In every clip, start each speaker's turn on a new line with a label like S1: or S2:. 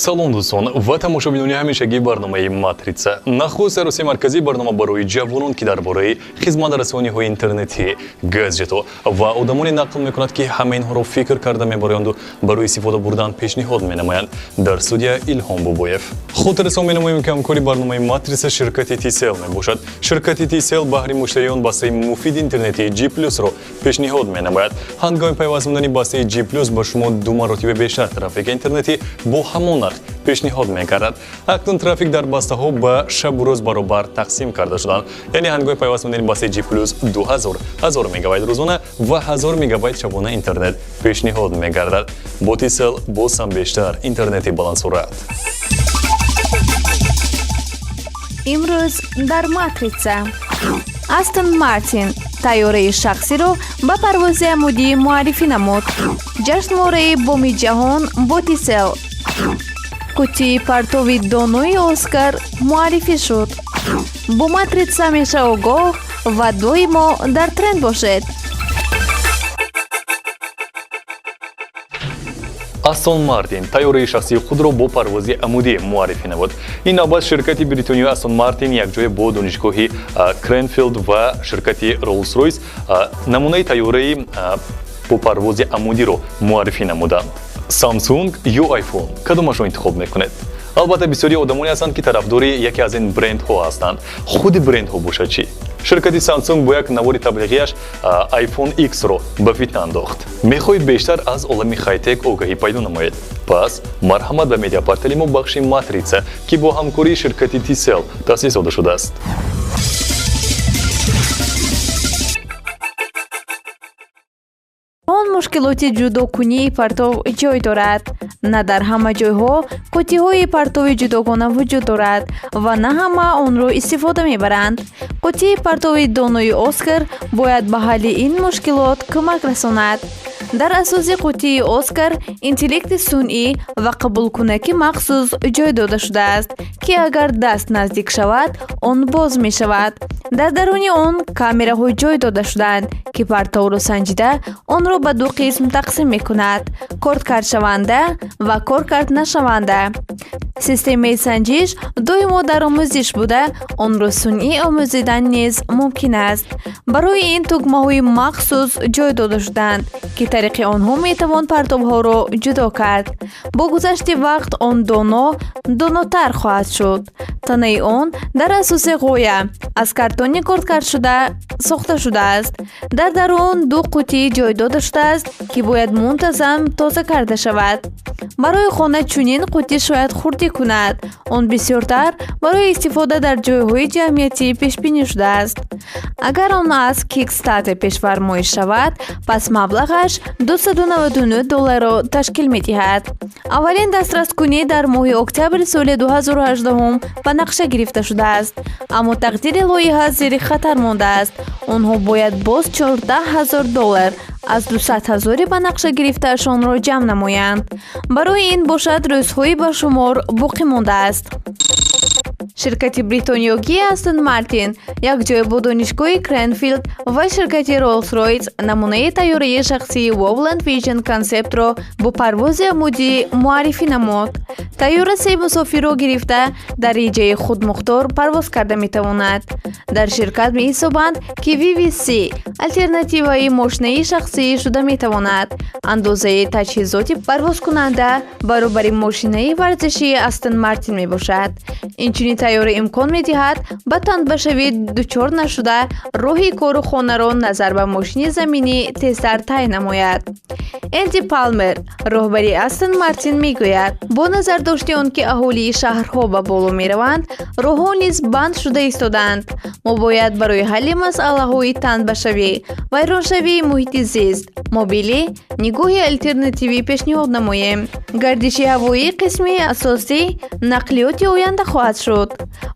S1: Салом, дӯстон ва тамошобинони ҳамешагии барномаи «Матрица». Нахуст саросаи марказии барнома барои ҷавонон, ки дар бораи хизматрасониҳои интернетӣ, гаджетҳо ва одамоне нақл мекунад, ки ҳама инҳоро фикр карда мебароянду барои истифода бурдан пешниҳод менамоянд. Дар студия Илҳом Бобоев. Хотиррасон менамоем, ки ҳамкори барномаи «Матрица» ширкати Тисел мебошад. Ширкати Тисел баҳри муштариён бастаи муфиди интернетии G Плюсро пешниҳод менамояд. Ҳангоми пайваст намудани бастаи G Плюс ба шумо ду маротиба бештар трафики интернетӣ бо ҳамон нарх пешниҳод мекардад. Акнун трафик дар бастаҳо ба шабу рӯз баробар тақсим карда шуданд, яъне ҳангоми пайваст намудани бастаи G Плюс 2000 1000 мегабайт рӯзона ва 1000 мегабайт шабона интернет пешниҳод мегардад. Бо Тисел боз ҳам бештар интернети баландсуръат.
S2: Имрӯз дар «Матрица»: Астон Мартин тайёраи шахсиро ба парвози амудӣ муаррифӣ намуд. Ҷашнвораи Боми ҷаҳон бо Тисел. Қуттии партови донои Оскар муаррифӣ шуд. Бо «Матрица» ҳамеша огоҳ ва доимо дар тренд бошед.
S1: Астон Мартин тайёраи шахсии худро бо парвози амудӣ муаррифӣ намуд. Ин навбат ширкати бритониёи Астон Мартин якҷоя бо донишгоҳи Кренфилд ва ширкати Роллс Ройс намунаи тайёраи бо парвози амудиро муаррифӣ намуданд. Самсунг ё Айфон, кадомашро интихоб мекунед? Албатта, бисёри одамоне ҳастанд, ки тарафдори яке аз ин брендҳо ҳастанд. Худи брендҳо бошад чӣ? Ширкати Samsung бо як навори таблиғияш iPhone X-ро ба фитна андохт. Мехоҳед бештар аз олами хайтек огаҳӣ пайдо намоед? Пас марҳамат ба медиапортали мо, бахши «Матрица», ки бо ҳамкории ширкати Тисел таъсис дода шудааст.
S2: Он мушкилоти ҷудокунии партов ҷой дорад. На дар ҳама ҷойҳо қуттиҳои партови ҷудогона вуҷуд дорад ва на ҳама онро истифода мебаранд. Қуттии партови донои Оскар бояд ба ҳалли ин мушкилот кӯмак расонад. Дар асоси қуттии Оскар интеллекти сунъӣ ва қабулкунаки махсус ҷой дода шудааст, ки агар даст наздик шавад, он боз мешавад. Дар даруни он камераҳо ҷой дода шудаанд, ки партовро санҷида, онро ба ду қисм тақсим мекунад: кордкардшаванда ва коркард нашаванда. Системаи санҷиш доимо дар омӯзиш буда, онро сунъӣ омӯзидан низ мумкин аст. Барои ин тугмаҳои махсус ҷой дода шудаанд, ки тариқи онҳо метавон партовҳоро ҷудо кард. Бо гузашти вақт он доно донотар хоҳад шуд. Танаи он дар асоси ғоя аз картони кордкардшуда сохта шудааст. Дар дарун ду қуттӣ ҷой дода шудааст, ки бояд мунтазам тоза карда шавад. Барои хона чунин қуттӣ шояд хурдӣ кунад. Он бисёртар барои истифода дар ҷойҳои ҷамъиятӣ пешбинӣ шудааст. Агар он аз Kickstarter пешфармоиш шавад, пас маблағаш 299 долларро ташкил медиҳад. Аввалин дастраскунӣ дар моҳи октябри соли 2018 ба нақша гирифта шудааст, аммо тақдири лоиҳа зери хатар мондааст. Онҳо бояд боз 14 000 доллар аз 200 ҳазори ба нақша гирифтаашонро ҷамъ намоянд. Барои ин бошад, рӯзҳои ба шумор боқӣ мондааст. Ширкати бритониёгии Астон Мартин якҷоя бо донишгоҳи Кренфилд ва ширкати Роллс Ройс намунаи тайёраи шахсии Woveland Vision Concept-ро бо парвози амудӣ муаррифӣ намуд. Тайёра се мусофирро гирифта, дар реҷаи худмухтор парвоз карда метавонад. Дар ширкат меҳисобанд, ки VVC алтернативаи мошинаи шахсӣ шуда метавонад. Андозаи таҷҳизоти парвозкунанда баробари мошинаи варзишии Астон Мартин мебошад. Инчунин тайёра имкон медиҳад ба танбашавӣ дучор нашуда, роҳи кору хонаро назар ба мошини заминӣ тезтар тай намояд. Энди Палмер, роҳбари Астон Мартин, мегӯяд: бо назардошти он ки аҳолии шаҳрҳо ба боло мераванд, роҳҳо низ банд шуда истодаанд, мо бояд барои ҳалли масъалаҳои танбашавӣ, вайроншавии муҳити зист, мобилӣ нигоҳи алтернативӣ пешниҳод намоем. Гардиши ҳавоӣ қисми асосии нақлиёти оянда хоҳад шуд.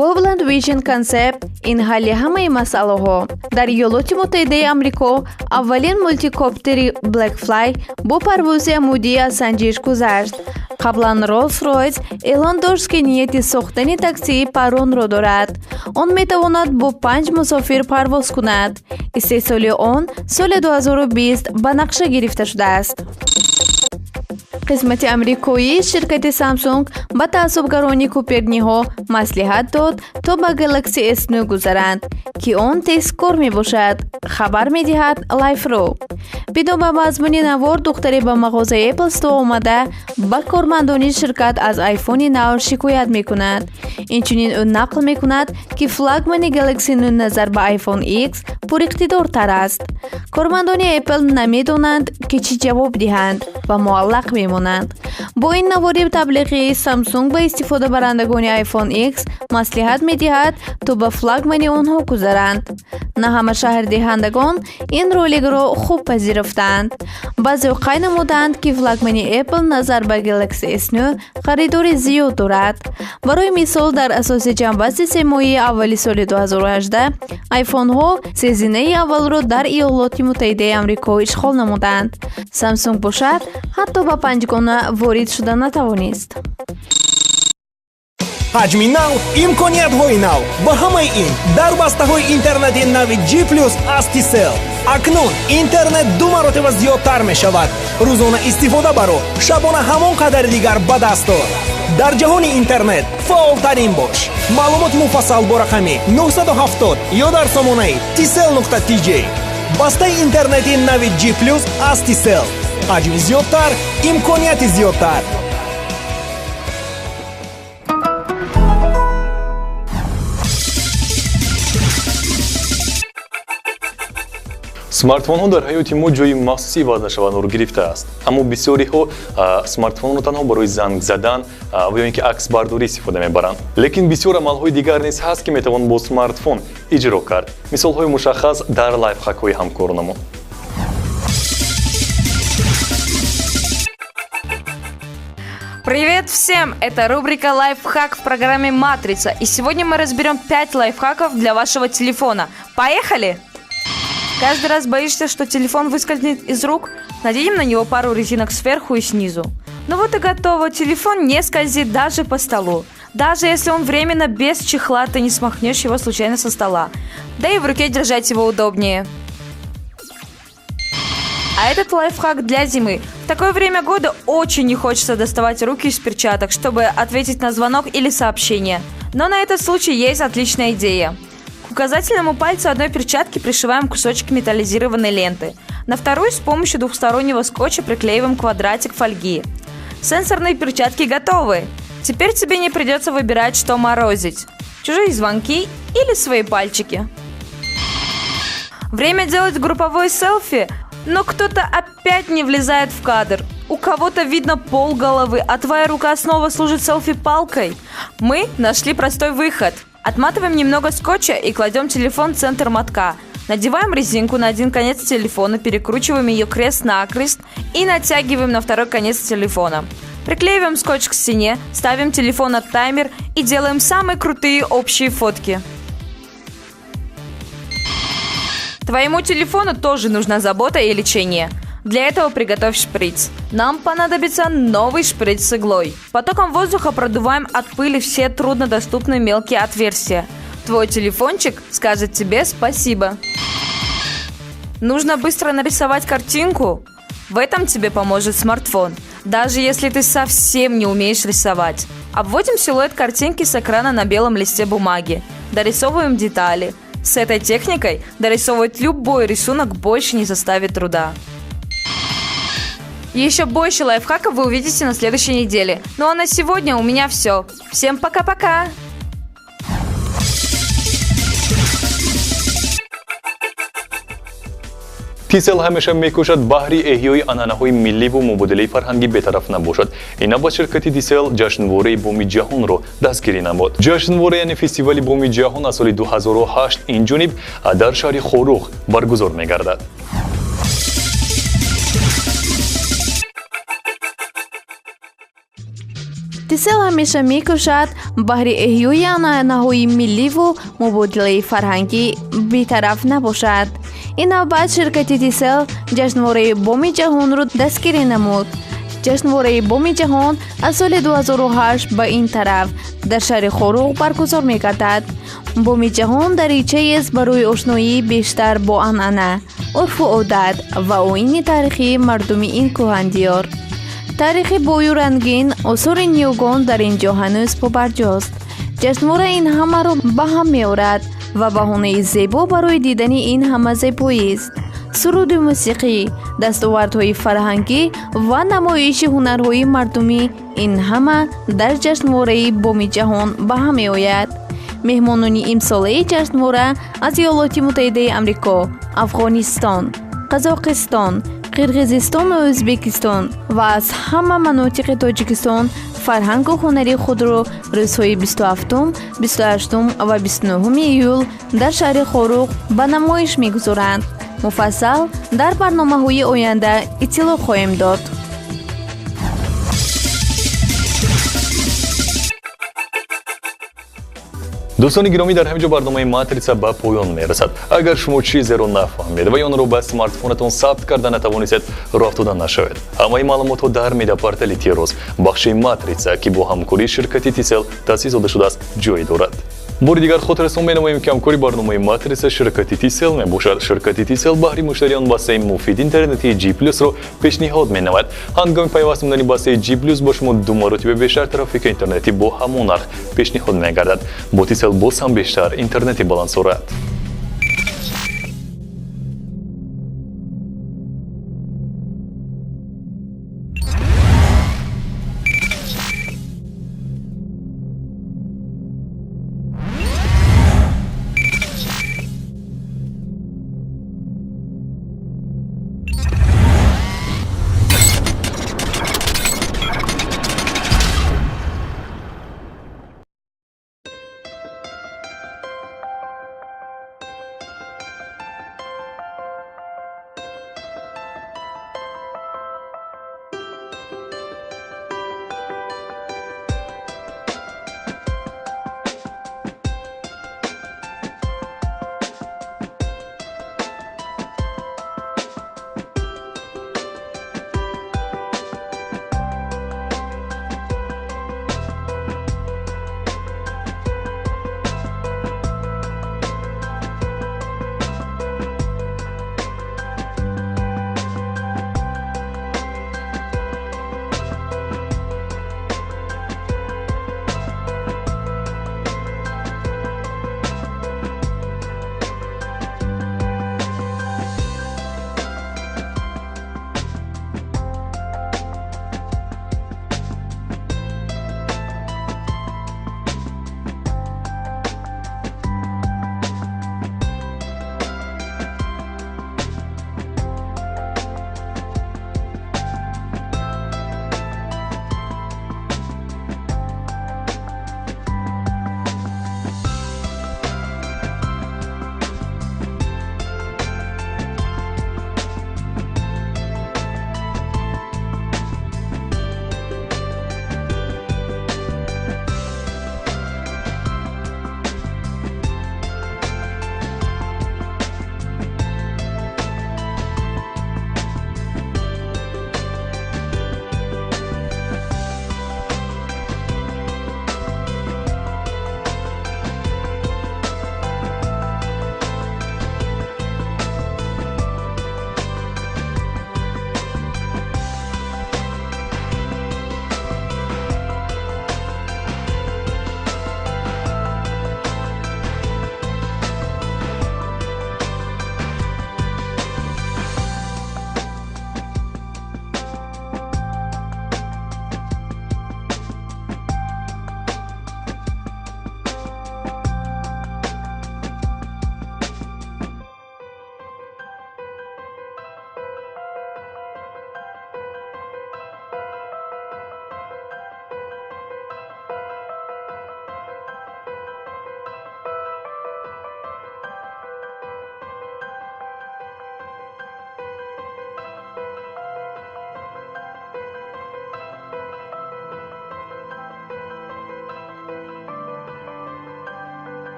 S2: Woveland Vision Concept ин ҳалли ҳамаи масъалаҳо. Дар Иёлоти Муттаҳидаи Амрико аввалин мултикоптери Blackfly бо парвози амудӣ аз санҷиш гузашт. Қаблан Роллс Ройс эълон дошт, ки нияти сохтани таксии парронро дорад. Он метавонад бо панҷ мусофир парвоз кунад. Истеҳсоли он соли 2020 ба нақша гирифта шудааст. Қисмати амрикоии ширкати Samsung ба таассубгарони Куперниҳо маслиҳат дод, то ба Galaxy S9 гузаранд, ки он тезкор мебошад, хабар медиҳад Life.ru. Бино ба мазмуни навор, духтаре ба мағозаи Apple Store омада, ба кормандони ширкат аз айфони нав шикоят мекунад. Инчунин ӯ нақл мекунад, ки флагмани Galaxy 9 назар ба iPhone X пуриқтидортар аст. Кормандони Apple намедонанд, ки чӣ ҷавоб диҳанд ва муаллақ мемонанд. Бо ин навори таблиғӣ Samsung ба истифодабарандагони iPhone X маслиҳат медиҳад, то ба флагмани онҳо гузаранд. На ҳама шаҳрдиҳандагон ин роликро хуб пазируфтаанд. Баъзеҳо қайд намуданд, ки флагмани Apple назар ба Galaxy S9 харидори зиёд дорад. Барои мисол, дар асоси ҷамъбасти семоҳии аввали соли 2018 айфонҳо сезинаи аввалро дар Иёлоти Муттаҳидаи Амрико ишғол намуданд. Samsung бошад, ҳатто ба панҷгона ворид шуда натавонист.
S3: Ҳаҷми нав, имкониятҳои нав ва ҳамаи ин дар бастаҳои интернети нави G плюс аз Tcell. Акнун интернет ду маротиба зиёдтар мешавад. Рӯзона истифода баро, шабона ҳамон қадари дигар ба даст ор. Дар ҷаҳони интернет фаъолтарин бош. Маълумоти муфассал бо рақами 970 ё дар сомонаи tcell.tj. Бастаи интернети нави G плюс аз Tcell. Ҳаҷми зиёдтар, имконияти зиёдтар.
S1: Смартфонҳо дар ҳаёти мо ҷои махсуси ивазнашавандаро гирифтааст. Аммо бисёриҳо смартфонро танҳо барои занг задан ва ё ин ки аксбардорӣ истифода мебаранд. Лекин бисёр амалҳои дигар низ ҳаст, ки метавон бо смартфон иҷро кард. Мисолҳои мушаххас дар лайфхакҳои ҳамкоронамон.
S4: Привет всем! Это рубрика «Лайфхак» в программе «Матрица». И сегодня мы разберем 5 лайфхаков для вашего телефона. Поехали! Каждый раз боишься, что телефон выскользнет из рук? Наденем на него пару резинок сверху и снизу. Ну вот и готово, телефон не скользит даже по столу. Даже если он временно без чехла, ты не смахнешь его случайно со стола. Да и в руке держать его удобнее. А этот лайфхак для зимы. В такое время года очень не хочется доставать руки из перчаток, чтобы ответить на звонок или сообщение. Но на этот случай есть отличная идея. К указательному пальцу одной перчатки пришиваем кусочек металлизированной ленты. На вторую с помощью двухстороннего скотча приклеиваем квадратик фольги. Сенсорные перчатки готовы. Теперь тебе не придется выбирать, что морозить. Чужие звонки или свои пальчики. Время делать групповой селфи, но кто-то опять не влезает в кадр. У кого-то видно пол головы, а твоя рука снова служит селфи-палкой. Мы нашли простой выход. Отматываем немного скотча и кладем телефон в центр мотка. Надеваем резинку на один конец телефона, перекручиваем ее крест-накрест и натягиваем на второй конец телефона. Приклеиваем скотч к стене, ставим телефон на таймер и делаем самые крутые общие фотки. Твоему телефону тоже нужна забота и лечение. Для этого приготовь шприц. Нам понадобится новый шприц с иглой. Потоком воздуха продуваем от пыли все труднодоступные мелкие отверстия. Твой телефончик скажет тебе спасибо. Нужно быстро нарисовать картинку? В этом тебе поможет смартфон, даже если ты совсем не умеешь рисовать. Обводим силуэт картинки с экрана на белом листе бумаги. Дорисовываем детали. С этой техникой дорисовывать любой рисунок больше не составит труда. Еще больше лайфхаков вы увидите на следующей неделе. Ну а на сегодня у меня все. Всем пока-пока!
S1: Tcell ҳамеша мекӯшад баҳри эҳёи анъанаҳои милливу мубодилаи фарҳангӣ бетараф набошад. Ин навбат ширкати Tcell ҷашнвораи Боми ҷаҳонро дастгирӣ намуд. Ҷашнвора, яъне фестивали Боми ҷаҳон, аз соли 2008 инҷониб дар шаҳри Хоруғ баргузор мегардад.
S2: Tcell ҳамеша мекӯшад баҳри эҳёи анъанаҳои милливу мубодилаи фарҳангӣ бетараф набошад. Ин навбат ширкати Tcell ҷашнвораи Боми ҷаҳонро дастгирӣ намуд. Ҷашнвораи Боми ҷаҳон аз соли 2008 ба ин тараф дар шаҳри Хоруғ баргузор мегардад. Боми ҷаҳон даричаест барои ошноии бештар бо анъана, урфу одат ва оини таърихии мардуми ин кӯҳандиёр. Таърихи бою рангин, осори ниёгон дар ин ҷо ҳанӯз побарҷост. Ҷашнвора ин ҳамаро ба ҳам меорад ва баҳонаи зебо барои дидани ин ҳама зебоист. Суруду мусиқӣ, дастовардҳои фарҳангӣ ва намоиши ҳунарҳои мардумӣ ин ҳама дар ҷашнвораи Боми ҷаҳон ба ҳам меояд. Меҳмонони имсолаи ҷашнвора аз Иёлоти Муттаҳидаи Амрико, Афғонистон, Қазоқистон, Қирғизистону Ӯзбекистон ва аз ҳама манотиқи Тоҷикистон фарҳангу ҳунари худро рӯзҳои 27, 28 ва 29 июл дар шаҳри Хоруғ ба намоиш мегузоранд. Муфассал дар барномаҳои оянда иттилоъ хоҳем дод.
S1: Дӯстони гиромӣ, дар ҳамин ҷо барномаи Матрица ба поён мерасад. Агар шумо чизеро нафаҳмед ва ё онро ба смартфонатон сабт карда натавонистед, роҳ афтода нашавед. Ҳамаи маълумотҳо дар медиапортали Тирӯз, бахши Матрица, ки бо ҳамкории ширкати Тисел таъсис дода шудааст, ҷой дорад. Бори дигар хотиррасон менамоем, ки ҳамкори барномаи Матрица ширкати Тисел мебошад. Ширкати Тисел баҳри муштариён бастаи муфиди интернетии G Plus-ро пешниҳод менамояд. Ҳангоми пайваст намудани бастаи G Plus ба шумо ду маротиба бештар трафики интернетӣ бо ҳамон нарх пешниҳод мегардад. Бо Тисел боз ҳам бештар интернети баландсуръат.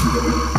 S3: Thank you.